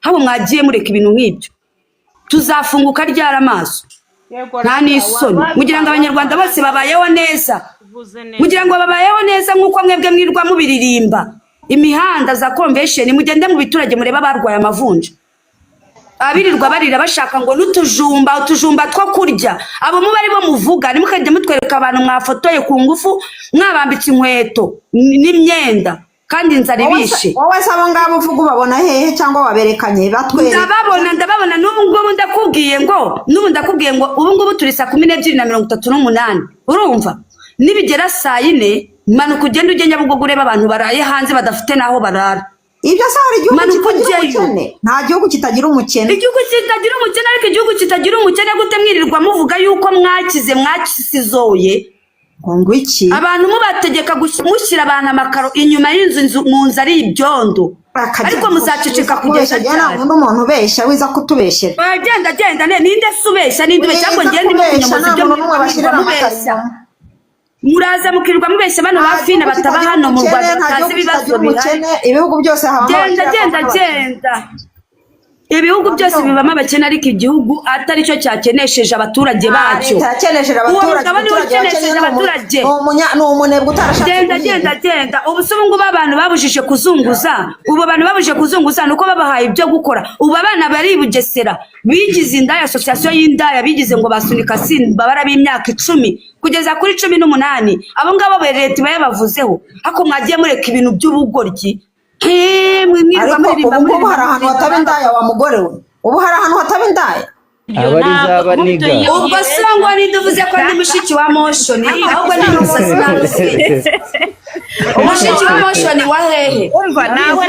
Haba mwagiye mureka ibintu nk'ibyo, tuzafunguka ryari amaso? Yego. Nta n'isoni, mugira ngo Abanyarwanda bose babayeho neza? Uvuze neza. Mugira ngo babayeho neza nk'uko mwebwe mwirwa mubiririmba imihanda za convention? Mugende mu biturage murebe abarwaye amavunja, abirirwa barira bashaka ngo n'utujumba, utujumba two kurya. Abo muba ari bo muvuga. Ntimukajye mutwereka abantu mwafotoye ku ngufu, mwabambitse inkweto n'imyenda kandi inzara ibishe. Wowe se abo ngabo uvuga ubabona hehe, cyangwa waberekanye batwereka? Ndababona, ndababona. N'ubu ngubu ndakubwiye ngo, n'ubu ndakubwiye ngo ubu ngubu turi saa 12:38, urumva nibigera saa 4, manuka ugende ujye Nyabugogo urebe abantu baraye hanze badafite n'aho barara. Ibyo se hari igihugu Manuka kitagira ujyeyo. umukene? Nta gihugu kitagira umukene. Igihugu kitagira umukene, ariko igihugu kitagira umukene gute mwirirwa muvuga yuko mwakize, mwakisizoye? Ngo iki? Abantu mubategeka mushyira abantu amakaro inyuma y'inzu, inzu mu nzu ari ibyondo. Akajya Ariko muzaceceka kugeza kubeshya. Njyewe ryari? ntabwo umuntu ubeshya, wiza kutubeshyera. Oya, genda, genda. Ninde se ubeshya? Ninde ubeshya? Ahubwo Wiza ngende ndimo kubeshya, kunyomoza nta ibyo muntu n'umwe mwirirwa bashyirira amakaro mubeshya. inyuma. Muraza mukirirwa mubeshya bano Nta ba Fina gihugu bataba kitagira hano mu umukene, Rwanda, nta batazi gihugu ibibazo kitagira bihari. umukene. Ibihugu byose habamo Genda, abakire, genda, hakabamo abakene. genda. Ibihugu byose bibamo abakene, ariko igihugu atari cyo cyakenesheje abaturage bacyo. Leta yakenesheje Uwo abaturage. mugabo niwe Umuturage ukenesheje wakennye abaturage. ni umunebwe utarashatse Genda, guhinga. genda, genda. Ubu se ubu ngubu abantu babujije kuzunguza, ubu abantu babujije kuzunguza ni uko babahaye ibyo gukora. Ubu abana bari i Bugesera bigize indaya, association y'indaya bigize ngo basunika simbabara b'imyaka 10 kugeza kuri 18, abo ngabo leta iba yabavuzeho. Ariko mwagiye mureka ibintu by'ubugoryi? Mwirirwa Ariko muririmba, ubu ngubu muririmba, hari ahantu muririmba. hataba indaya, wa mugore we? Ubu hari ahantu hataba indaya? Aba ari za baniga. Ubwo se ngo ninde uvuze ko ndi mushiki wa Motion? Ahubwo ni umusasi nta. Mushiki wa Motion wa hehe? Umva nawe.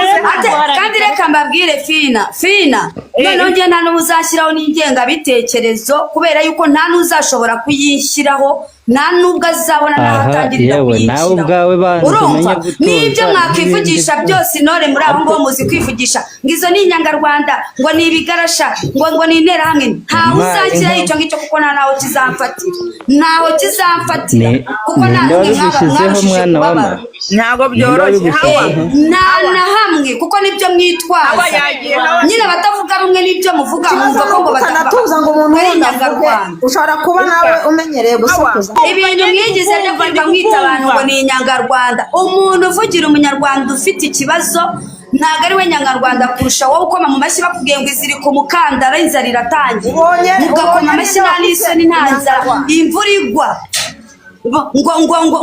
Kandi reka mbabwire, Fina, Fina, noneho njye nta n'ubu uzashyiraho n'ingengabitekerezo, kubera yuko nta n'uzashobora kuyishyiraho, nta n'ubwo azabona n'aho Aha, atangirira yewe, nawe kuyishyiraho. ubwawe banza Urumva umenye gutuza n'ibyo mwakwivugisha n'ibindi. byose, intore muri aho ngaho muzi kwivugisha ngo izo ni Inyangarwanda, ngo ni ibigarasha, ngo ni Interahamwe, ntawe Imana uzashyiraho inka. icyo ngicyo, kuko nta naho kizamfatira, ntaho kizamfatira, kuko Ninde namwe wabigushyizeho, mwarushije mwana wa kubabara. mama? Ntabwo Ninde byoroshye, Hawa. wabigushyizeho? Nta na hamwe, kuko nibyo Hawa mwitwaza yagiye, Hawa. nyine. Abatavuga rumwe n'ibyo muvuga, Ikibazo mwumva ni ko ngo uko utanatuza ngo umuntu ari wundi avuge. Inyangarwanda. Ushobora kuba nawe umenyereye gusakuza. Ibintu mwigize byo kwirirwa mwita abantu ngo ni Inyangarwanda, umuntu uvugira Umunyarwanda ufite ikibazo ntabwo ari we Nyangarwanda kurusha wowe ukoma mu mashyi bakubwiye ngo iziri ku mukandara, inzara iratangiye, mugakoma Ubonye amashyi niba nta n'isoni, nta nzara, Inyangarwanda. imvura igwa,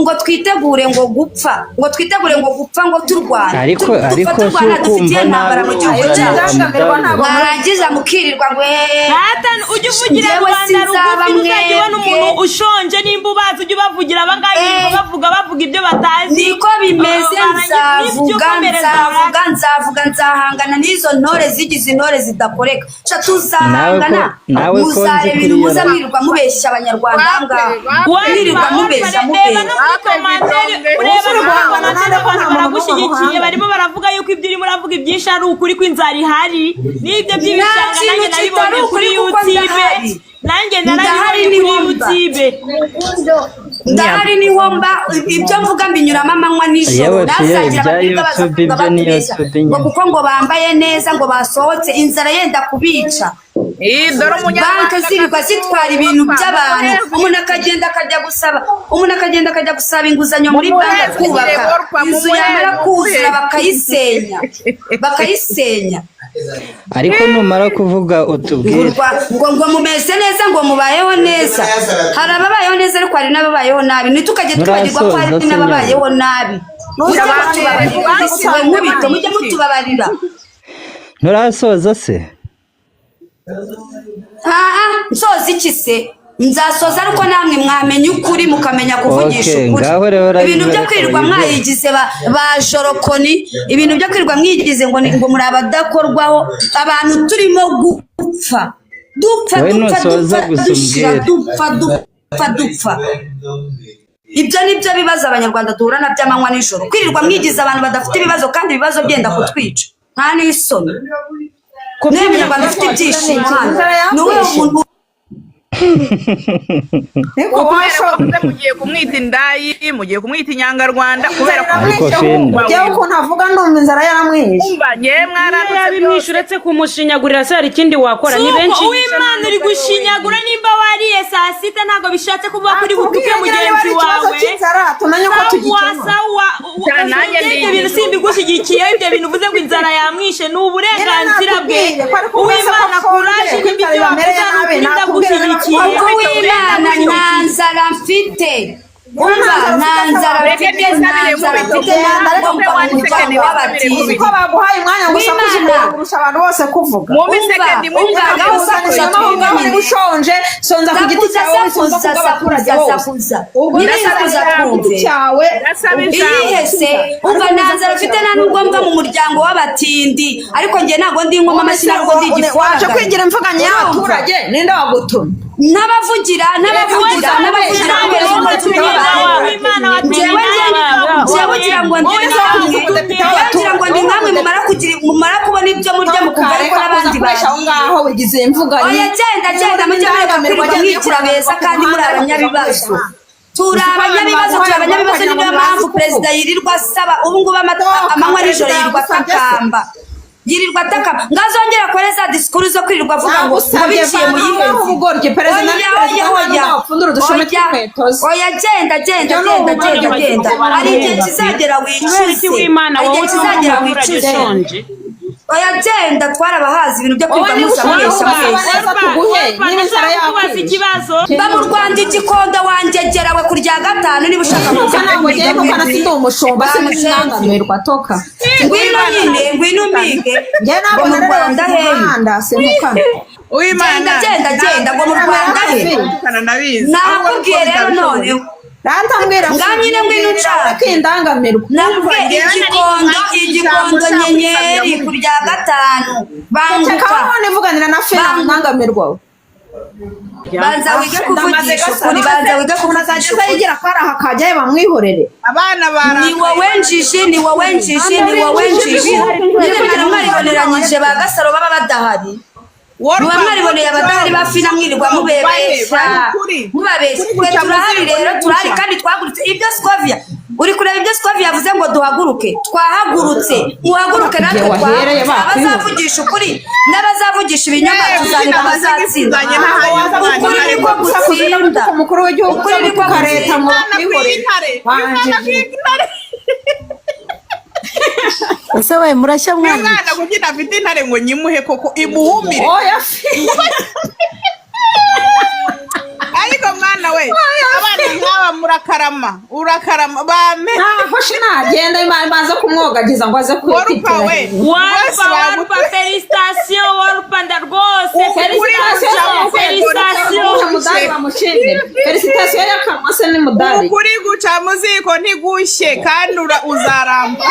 ngo twitegure ngo gupfa, ngo twitegure ngo gupfa, ngo turwana. Ariko Dupfa ariko si turwana, dufitiye ukumva intambara nabi mu gihugu uzana cyacu. wa mudamu. Mwarangiza mukirirwa ngo eee. Data, ujye uvugira Njyewe rubanda sinzaba rugufi, ntuzajya ubona mwebwe. umuntu ushonje nimba ubazi ujye ubavugira. Abangaba birirwa bavuga ibyo batazi. Niko bimeze. Barangiza n'ibyo Nzavuga, ukomereza. nzavuga, nzavuga, nzahangana n'izo ntore zigize intore zidakoreka. Sha, tuzahangana. Nawe ko nzi Muzareba ibintu kuri muza iyo mwirirwa mubeshya Abanyarwanda aha ngaha, mwirirwa mubeshya, Reba mubeshya. no muri commentaire, ureba Ubu no muri guhangana commentaire, nande ko abantu nta muntu baragushyigikiye, n'umwe barimo baravuga yuko ibyo urimo uravuga ibyinshi ari ukuri, ko inzara ihari n'ibyo Nta by'ibishanga. kintu Nanjye kitari nabibonye ukuri kuri kuko YouTube. ndahari. Nanjye Ndahari narabibonye kuri niho mba. YouTube. Ndahari niho mba. Ibyo mvuga mbinyuramo amanywa nijoro. Yewe, fiye, Nazagira ibya ababwirwa baza YouTube kuvuga ibyo ni batubeshya YouTube ngo nyine. kuko ngo bambaye neza, ngo basohotse inzara yenda kubica. Dore Banki zirirwa zitwara ibintu by'abantu, umuntu akagenda akajya gusaba, umuntu akagenda akajya gusaba inguzanyo muri banki akubaka inzu, yamara kuzura bakayisenya, bakayisenya. Ariko numara kuvuga utubwire. Ngo mumeze neza, ngo mubayeho neza. Hari ababayeho neza, ariko hari n'ababayeho nabi. Ntitukajye twibagirwa ko hari Nturasoza se? n'ababayeho nabi. Mujye mutubabarira, we Nkubito, mujye mutubabarira. Nturasoza se? Aha nsoza iki se? Nzasoza ariko namwe mwamenya ukuri, mukamenya kuvugisha Okay, ukuri. ngaho rero Ibintu byo reka kwirirwa wibwire. mwayigize ba jorokoni, ibintu byo kwirirwa mwigize ngo muri abadakorwaho, abantu turimo gupfa, dupfa, Wowe dupfa, nusoza dupfa, gusa dushira, umbwire. dupfa, dupfa, dupfa. Ibyo ni byo bibazo Abanyarwanda duhura na by'amanywa nijoro. Kwirirwa mwigize abantu badafite ibibazo kandi ibibazo byenda kutwica, nta n'isoni. Niwe Munyarwanda ufite ibyishimo hano? Ni uwuhe muntu? Niko Kubera ko washo muze mugiye kumwita indayi, mugiye kumwita inyangarwanda kubera ko Ariko inzara Fina. Njyewe ukuntu avuga ndumva inzara yaramwishe. Kumva nyewe mwaranutse Yabimwishe byose. uretse kumushinyagurira se hari ikindi wakora? Ni Suko benshi. Uwimana, uri gushinyagura. Nimba wariye saa sita, ntabwo bishatse kuvuga ko uri butuke Atubwire nyine niba mugenzi ari ikibazo wawe. cy'inzara, tumenye uko Sawa. tugikemura. Sawa. Cyane, nanjye Ibyo ndi bintu simbigushyigikiye. Ibyo bintu uvuze ngo inzara yamwishe ni uburenganzira bwe. Nyine nakubwiye ko ari kumwese ko Uwimana, afunze, kuraje. ko Nimba inzara ibyo ibamereye wavuze ari nabi, ukuri, nakubwira niba ndagushyigikiye. Ubwo Uwimana, nta nzara mfite. Umva, nta nzara Reke mfite, nta nisabire nzara mu mfite, Genda, ntabwo ariko mva mu muryango w'abatindi. Uzi ko baguhaye umwanya ngo usakuze Wimana. imbere kurusha abantu bose kuvuga. Mwumve Umva, isekendi, mwumve umva, isekendi. ngaho sakuza Aho twumve ngaho nyine. niba ushonje, sonza ku giti Sakuza, cyawe, sonza sakuza, ku bw'abaturage sakuza, bose. sakuza. Ubwo Nyine ndasaba sakuza ku giti twumve. cyawe. Ndasaba ijambo. Iyihe se? Umva, nta nzara mfite, nta nubwo mbwa mu muryango w'abatindi, ariko njye ntabwo ndi inkoma amashyi, ntabwo ndi Waje igifaranga. kwigira imvuganyi y'abaturage, ninde wagutumye? N'abavugira, n'abavugira, n'abavugira kubera ko tutabaye. Njyewe njyewe ngira ngo ndi nkamwe, njyewe ngira ngo ndi nkamwe mumara kugira, mumara kubona ibyo murya mukumva ariko n'abandi Ukoresha aho bagiye. ngaho wigize imvuganyi. Oya, genda, genda, mujye mureka kwirirwa mwigira beza kandi muri abanyabibazo. Turi abanyabibazo, turi abanyabibazo. Niyo mpamvu perezida yirirwa asaba ubu ngubu amanywa nijoro, yirirwa atakamba, yirirwa atakamba ngo azongere akore za disikuru zo kwirirwa avuga ngo Nagusabye, biciye mu vana yihe aho ubugoryi. Perezida ni Oya, perezida, oya, nta oya. nubwo wapfundura udushumi Oya, tw'inkweto ze. oya, genda, genda, Ibyo ni genda, ubugoryi. genda, genda. Hari igihe kizagera Kubera iki, wicuze. Wimana, Hari wowe igihe utuma kizagera umuturage wicuze. ushonje? Oya, genda, twarabahazi ibintu byo Wowe kwirirwa niba musa ushonje, mubeshya, usaba mubeshya. neza tuguhe, niba inzara Kubaza yakwishe. ikibazo. Mba mu Rwanda, igikondo wangegera we kurya gatanu niba ushaka Kuko ntabwo ngiye gukora, sindi umushumba, sindi indangamirwa, toka. Ngwino nyine, ngwino umpige. Njye Ngo ntabwo mu narerewe Rwanda ku hehe? muhanda, simpukana. Uwimana. Genda, genda, genda. Ngo mu Rwanda he? Gutukana ndabizi. Nakubwiye rero noneho. Rata mbwira. Ngaho nyine ngwino unshaka. Ko indangamirwa. Nakubwiye igikondo, igikondo nyenyeri kurya gatanu. Ceka Banguka. wowe nivuganira na Fina Banguka. indangamirwa. Banza wige kuvugisha ukuri, banza wige kuvugisha Azageza ukuri. yigira ko ari aha kajyayo bamwihorere. Abana barakaye. Ni wowe njiji, ni wowe njiji, ni wowe njiji nyine. Mwari mwariboneranyije ba Gasaro baba badahari, muba mwariboneye abadahari ba Fina, mwirirwa mubebesha, mubabeshya. Twe turahari rero, turahari kandi twahagurutse. Ibyo Scovia uri kureba, ibyo Scovia yavuze ngo duhaguruke, twahagurutse. Muhaguruke natwe Igihe wahereye twahagurutse. bakwibuka. Abazavugisha ukuri n'abazavugisha ibinyoma tuzareba abazatsinda. Ukuri niko gutsinda. Umukuru w'igihugu Ukuri niko uzagutuka leta gutsinda. mu Umwana bihorere. kw'intare. Umwana kw'intare. Ese we murashya mwana? Umwana kubyina afite intare ngo nyimuhe koko imuhumire. Oya fi. Ariko mwana we, abana nk'aba murakarama, urakarama bame. Ntaho shinagenda baza kumwogagiza ngo aze Warupa we. Warupa, Bose warupa, felicitasiyo, warupa nda rwose. Ukuri Felicitasiyo, guca felicitasiyo. Mudari bamushimire. Felicitasiyo y'akanwa se ni mudari. Ukuri guca mu ziko ntigushye kandi uzaramba.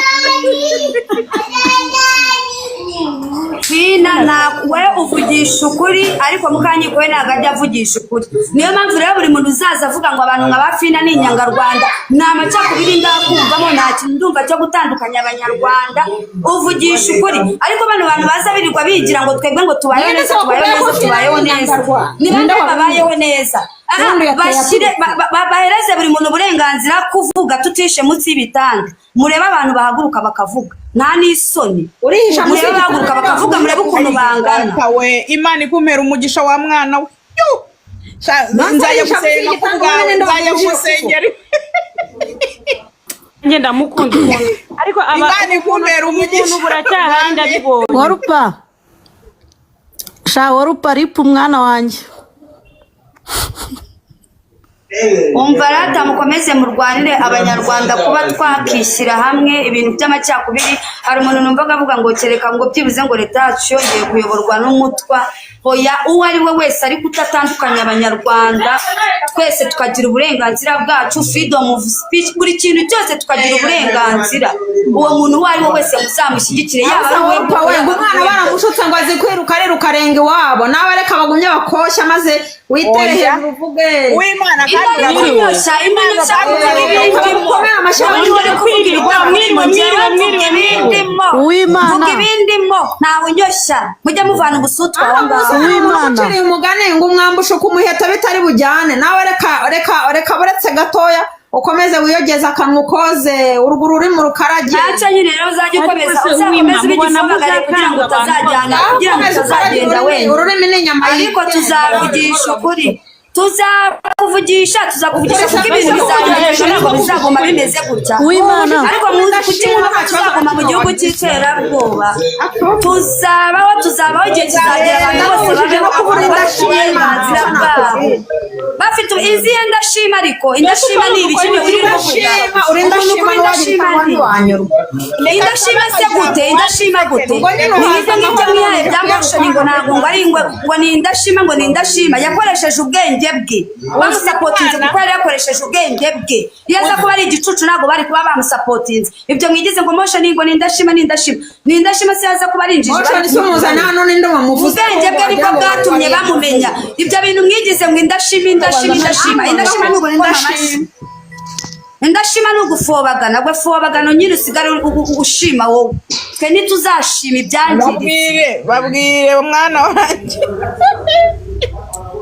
Fina we uvugisha ukuri, ariko Mukanyiko we ntabwo ajya avugisha ukuri. Niyo mpamvu rero buri muntu uzaza avuga ngo abantu nka ba Fina ni inyangarwanda, ni amacakubiri ndakumvamo, nta kintu ndumva cyo gutandukanya abanyarwanda. Uvugisha ukuri, ariko bano bantu baza birirwa bigira ngo twebwe ngo tubayeho None neza, se tubayeho wakubwiye neza, ko Fina tubayeho ni neza. inyangarwanda? Ni bande Ninde wabivuze? babayeho neza? Aha, Ubundi yateye bashyire aturutse. bahereze buri muntu uburenganzira kuvuga tutishe munsi y'ibitanda. Murebe abantu bahaguruka bakavuga nta n'isoni. Urihisha munsi Murebe bahaguruka bakavuga, murebe ukuntu bangana. Data we, Imana ikumpera umugisha wa mwana we. Yu! Nanze Nzajya urihisha munsi gusenga ku y'igitanda, bwawe, ninde nzajya wamubujije gusengera. Njye ndamukunda ukuntu, ariko aba Imana ikumpera umugisha. ubuntu buracyahari, ndabibonye. Warupa sha, warupa ripu umwana wanjye. Umva rata, mukomeze murwanire abanyarwanda kuba twakishyira hamwe. Ibintu by'amacakubiri, hari umuntu numvaga avuga ngo kereka ngo byibuze ngo leta yacu yongeye kuyoborwa n'umutwa. Oya, uwo ari we wese, ariko utatandukanya abanyarwanda, twese tukagira uburenganzira bwacu, freedom of speech, buri kintu cyose tukagira uburenganzira. Uwo muntu uwo ari we wese muzamushyigikire, yaba ari Warupa we, ngo umwana baramushutse ngo azi kwiruka ariruka arenga iwabo, nawe reka. bagumye bakoshya maze witere Oya. hejuru uvuge. Uwimana kandi Imana uravuga. inyosha, inyosha kuvuga ibindimo. Mukomere amashyi. Ubundi uri Kwirirwa, mwiriwe, mwiriwe, mwiriwe, mwiriwe. ibindimo. Uwimana. Vuga ibindimo, ntawe unyoshya. Mujye muvana ubusutwa aho ngaho. Uwimana. Uciriye umugani ngo umwambushe ku muheto bitari bujyane nawe, reka reka reka, buretse gatoya ukomeze wiyogeze akanwa, ukoze urwo rurimi rukarage. Ntacyo nyine rero, uzajya ukomeza Ariko se uzakomeze Uwima, ube mubona igifobagare kugira ngo muzakanga abantu utazajyana, kugira ngo Ukomeze ukarage utazagenda ururimi, wenyine. ururimi ni inyama Ariko yigenga. tuzavugisha ukuri, tuzakuvugisha, tuzakuvugisha, kuko ibintu Ese kuvuga bizaguma hejuru ntabwo niko bizaguma bimeze gutya. Uwimana. Ariko muzi kuki mwumva ko tuzaguma mu gihugu cy'iterabwoba? Tuzabaho, tuzabaho, igihe kizagera abantu bose Ndabujije babeho no kubura bafite indashima. uburenganzira bwabo, bafite izihe ndashima? Ariko indashima ni ibiki wirirwa uvuga? Indashima, uri Ukuntu indashima kuba n'uwagira indashima itangwa ni ntiwanyurwa. Indashima se gute? Indashima gute? Ubwo nyine Ni ibyo uhaza ngibyo amahoro mwihaye bya motion, ngo ntabwo ngo ari ngo ngo ni indashima, ngo ni indashima yakoresheje ubwenge bwe. Bamusapotinze kuko yari yakoresheje ubwenge bwe. Iyo aza kuba ari igicucu ntabwo bari kuba bamusapotinze. Ibyo mwigize ngo motion ngo ni indashima, ni indashima, ni indashima se, yaza kuba ari injiji bari Motion se umuzana hano ninde wamuvuze? Ubwenge bwe nibwo bwatumye bamumenya. Ibyo bintu mwigize ngo indashima, indashima, indashima, indashima ni ugukoma amashyi, indashima ni ugufobagana. Gwe fobagana nyine, usigare ushima wowe, twe ntituzashima ibyangiritse. Babwire, babwire mwana wanjye,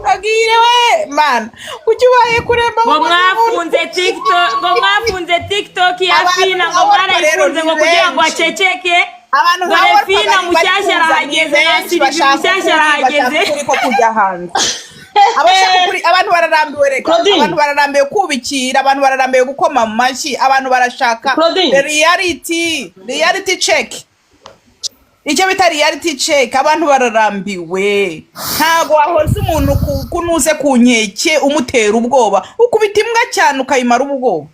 babwire we mana, kuki ubaye kuremba? Ngo mwafunze TikTok, ngo mwafunze TikTok ya Abantu Fina, ngo nka Wolper mwarayifunze rero ngo ni kugira ngo benshi. aceceke. Abantu nka Dore Wolper Fina bari mushyashya kuza ni arahageze na benshi, Sylvie bashaka mushyashya ukuri, arahageze. bashaka ukuri ko kujya hanze. Abashaka ukuri, abantu bararambiwe reka. Claudine. Abantu bararambiwe kubikira, abantu bararambiwe gukoma mu mashyi, abantu barashaka Claudine. reality, reality check, icyo bita reality check. Abantu bararambiwe. Ntabwo wahoza umuntu kunuze ku nkeke umutera ubwoba, ukubita imbwa cyane ukayimara ubwoba.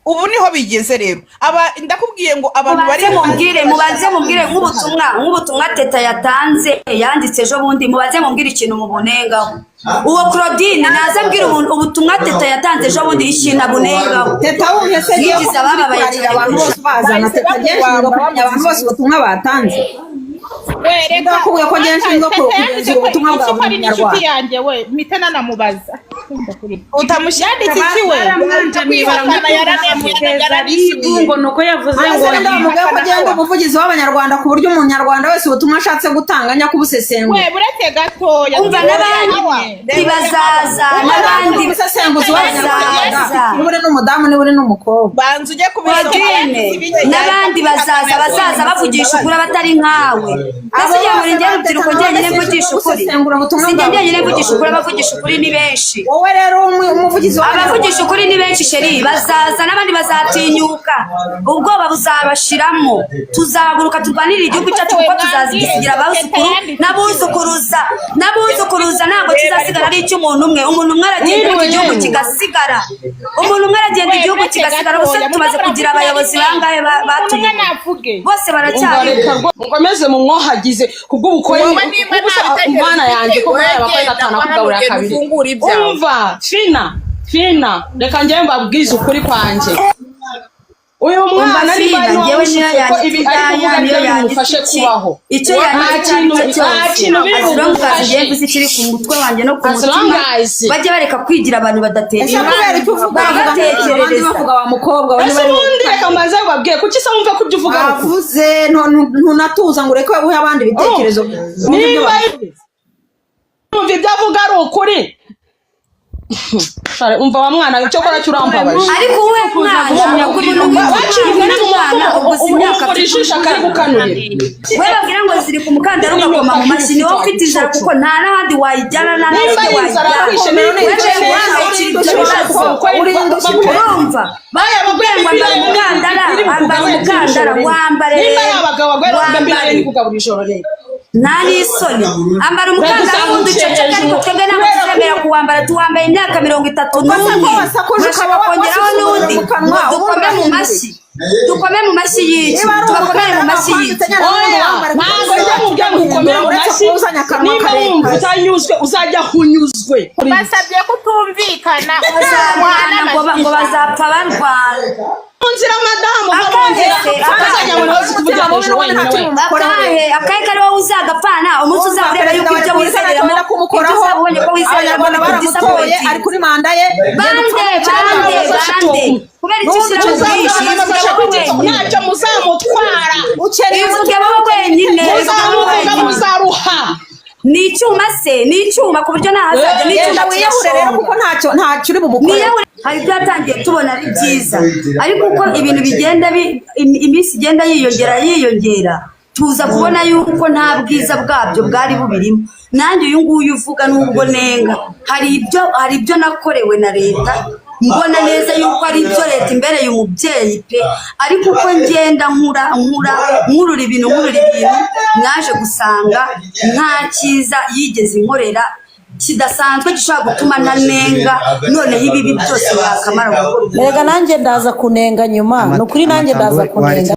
Ubu niho bigeze rero. Aba ndakubwiye ngo abantu bari Mubanze mubwire, mubanze mubwire nk'ubutumwa Teta yatanze, yanditse ejo bundi, mubanze mubwire ikintu mubunengaho. Uwo Claudine naze abwire ubutumwa Teta yatanze ejo bundi, ikintu abunengaho. Teta wumve se ngiye Yigize abababaye kurarira cyane abantu bose kurusha. bazana Teta nshinzwe kumenya abantu bose ubutumwa batanze. We reka. Ndakubwiye ko njye nshinzwe Teta yanditse kugenzura ko ubutumwa bwa iki ko buri ari n'inshuti munyarwanda. yanjye we, mpita nanamubaza. Utamushyira Yanditse iki we? Baramwanje, Kwihakana yaranemye, yaranisubiye. ngo ni uko yavuze ngo Ese ndamubwiye ko ngenda umuvugizi w'abanyarwanda, ku buryo umunyarwanda wese ubutumwa ashatse gutanga njya kubusesengura. We buretse gatoya. Umva, n'abandi bazaza, n'abandi Umusesenguzi w'abanyarwanda, bazaza. niba uri n'umudamu, niba uri n'umukobwa. Banza ujye kubisoma. Claudine, n'abandi bazaza, bazaza bavugisha ukuri, abatari nkawe. Mbese ugira ngo ni njye rubyiruko njyenyine mvugisha ukuri? Si njye njyenyine mvugisha ukuri, abavugisha ukuri ni benshi. Wowe rero umuvugizi w'abanyarwanda. Abavugisha ukuri ni benshi chérie, bazaza n'abandi bazatinyuka, ubwoba buzabashiramo. Tuzahaguruka turwanirire igihugu cyacu, kuko tuzagisigira abuzukuru n'abuzukuruza n'abuzukuruza. Ntabwo kizasigara ari icy'umuntu umwe. Umuntu umwe aragenda ariko igihugu kigasigara. Umuntu umwe aragenda igihugu kigasigara. Ubuse tumaze kugira abayobozi bangahe Umwe batuyoboye? navuge. Bose Umva, baracyariho. reka mukomeze mumwohagize kubw'ubukoye Wowe niba nta bitekerezo umwana yanjye ko muri aya ufite, bakore gatanu wegenda akugaburira hano kabiri. ufungure ibyawe. Umva Fina, Fina, reka njyewe mbabwize ukuri kwanjye. Uyu Umva mwana niba Fina, ari njyewe niyo uwamushutse ko yanditse ibi ari indaya, kuvuga niyo byo bimufashe yanditse iki, kubaho, icyo nta yanditse kintu icyo nta cyose, kintu biri as long as bugufashe. njyewe mvuze ikiri ku mutwe wanjye no ku As long mutima, as bajye bareka kwigira abantu Ese badatekereza, kubera icyo uvuga, uvuga abandi bagatekerereza. bavuga, wa mukobwa we Ese niba ari ubundi reka mbanze babwiye, kuki se wumva ko ibyo uvuga ari ukuri? Bavuze ntunatuza ngo ureke uhe abandi ibitekerezo. Niba yumva ibyo avuga ari ukuri. Share, umva wa mwana, icyo kora cyo urambabaje. Ariko uwe mwana, ukuntu witwa Baciye umwana, umugani mu umwana mufuka, ubwo si imyaka umuvura ijisho akari gukanurira. We babwira ngo ziri ku mukandara ugakoma mu mashyi, ni wowe ufite inzara, kuko nta n'ahandi wayijyana, nta Nimba n'ahandi ari inzara wayijyana. yakwishe, niba Wewe guhangayikira ibyo bibazo, urumva barakubwira ngo ambara umukandara, ambara umukandara, wambare Nimba ari rero, abagabo bagore wambare. iri kugaburira ijoro rero. Nta n'isoni, ambara umukandara wundi uceceke. Ariko twebwe ntabwo tuzemera kuwambara. Tuwambaye imyaka 31, Wasakuje urashaka ukaba kongeraho wasusumura n'undi mu kanwa, ngo dukome mu ubundi mashyi? Dukome mu mashyi y'iki? Niba ari Tubakomere mu umukandara mashyi y'iki? bakwambitse nyine, Oya, wambara. ntabwo njya mubwira ngo ukomere mu Uretse mashyi. kuzanya akanwa Nimba wumva karekare. utanyuzwe, uzajya aho unyuzwe. Basabye kutumvikana. Bazarwana ngo bazapfa barwana. Mu nzira madamu, va mu nzira. Akahese, Utazajya ngo nawe uzi kuvugira hejuru wenyine we. Akahe, akahe kari wowe uzagapfana umunsi uzaba ureba yuko ibyo wizereramo kumukoraho. Ibyo uzaba ubonye ko wizera Abanyarwanda baramutoye, ari kuri manda ye. Bande, bande, bande? Kubera icyo ushyira mu bwinshi? Muzamufasha Bivuge wowe wenyine. ntacyo muzamutwara. Ukeneye Bivuge wowe wenyine, bivuge wowe Muzamuvuga wenyine. muzaruha. Ni icyuma se? Ni icyuma ku buryo ntahazajya ni icyuma Genda wiyahure rero, kirashonga. kuko ntacyo uri bumukorere. Niyo hari ibyo yatangiye tubona ari byiza, ariko uko ibintu bigenda iminsi igenda yiyongera yiyongera, tuza kubona yuko nta bwiza bwabyo bwari bubirimo. Nanjye uyu nguyu uvuga, nubwo nenga, hari ibyo nakorewe na leta, mbona neza yuko ari ibyo leta imbereye umubyeyi pe. Ariko uko ngenda nkura nkura, nkurura ibintu nkurura ibintu, naje gusanga nta cyiza yigeze inkorera kidasanzwe gishobora gutuma ntanenga. Noneho ibibi byose wakamara gukora. Erega nanjye ndaza kunenga nyuma, ni ukuri nanjye ndaza kunenga.